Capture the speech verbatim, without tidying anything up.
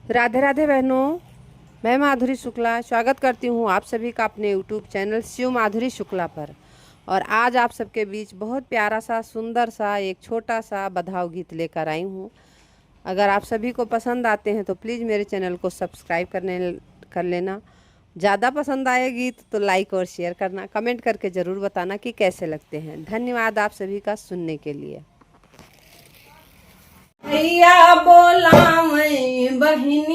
राधे राधे बहनों, मैं माधुरी शुक्ला स्वागत करती हूँ आप सभी का अपने YouTube चैनल शिव माधुरी शुक्ला पर। और आज आप सबके बीच बहुत प्यारा सा, सुंदर सा, एक छोटा सा बधाव गीत लेकर आई हूँ। अगर आप सभी को पसंद आते हैं तो प्लीज मेरे चैनल को सब्सक्राइब करने, कर लेना। ज़्यादा पसंद आए गीत तो लाइक और शेयर करना, कमेंट करके ज़रूर बताना कि कैसे लगते हैं। धन्यवाद आप सभी का सुनने के लिए। भैया बोलावे बहिनी